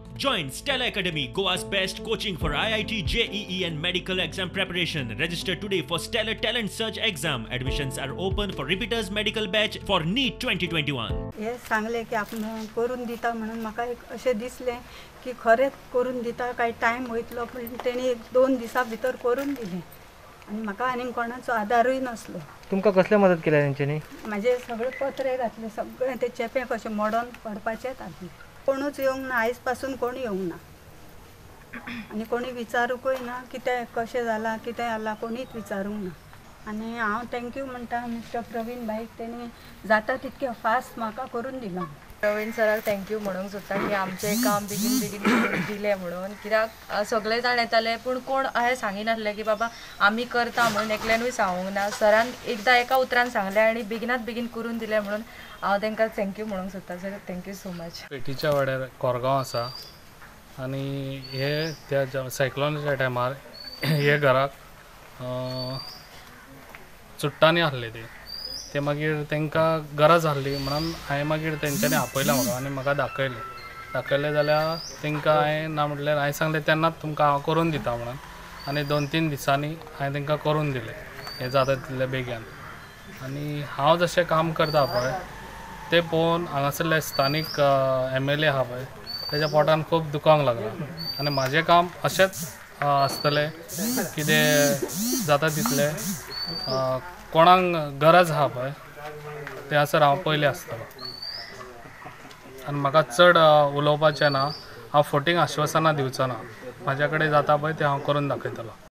Join Stella Academy, Goa's best coaching for IIT, JEE and medical exam preparation. Register today for Stellar Talent Search exam. Admissions are open for repeaters medical batch for NEET 2021. हे सांगलें की आपूण करून दिता म्हणून म्हाका एक अशें दिसलें की खरेंच करून दिता काय टायम वयतलो, पूण तेणी एक 2 दिसां भितर करून दिलें आनी म्हाका आनीक कोणाचो आदारूय नासलो. तुमकां कसलें मदत केल्या तेंच्यांनी? म्हाजे सगळे पत्रे घातले, सगळे ते चेपे कशे मोडोन पडपाचेच आसले. कोणूच येवंक ना, आयज पासून कोण येवंक ना आनी कोणी विचारूंकूय ना कितें कशें जालां कितें जालां, कोणीच विचारूंक ना. आनी हांव thank you म्हणटा मिस्टर प्रवीण भाईक, तेणी जाता तितकें फास्ट म्हाका करून दिलां. प्रवीण सराक thank you म्हणूंक सोदता की आमचें काम बेगीन बेगीन करून दिलें म्हणून, कित्याक सगळे जाण येताले पूण कोण अशें सांगिनासले की बाबा आमी करता म्हणून, एकल्यानूय सांगूंक ना. सरान एकदां एका उतरान सांगलें आनी बेगिनात बेगीन करून दिलें म्हणून हांव तांकां thank you म्हणूंक सोदता. Sir thank you so much. पेटीच्या वाड्यार कोरगांव आसा आनी हे त्या सायक्लोनाच्या टायमार हे घराक चुट्टांनी आहले ते ते मागीर तांकां गरज आहली म्हणून हांवें मागीर तेंच्यांनी आपयलें म्हाका आनी म्हाका दाखयलें. दाखयलें जाल्यार तांकां हांवें ना म्हटल्यार हांवें सांगलें तेन्नाच तुमकां हांव करून दिता म्हणून, आनी 2-3 दिसांनी हांवें तांकां करून दिलें हें जाता तितले बेगीन. आनी हांव जशें काम करता पळय तें पळोवन हांगासरले स्थानीक MLA आहा पळय तेज्या पोटान खूब दुखोंक लागलां आनी म्हाजें काम अशेंच आसतलें कितें जाता तितलें कोणाक गरज आहा पळय थंयसर हांव पयलीं आसतलो. आनी म्हाका चड उलोवपाचें ना, हांव फोटींग आश्वासनां दिवचो ना, म्हाज्या कडेन जाता पळय तें हांव करून दाखयतलो.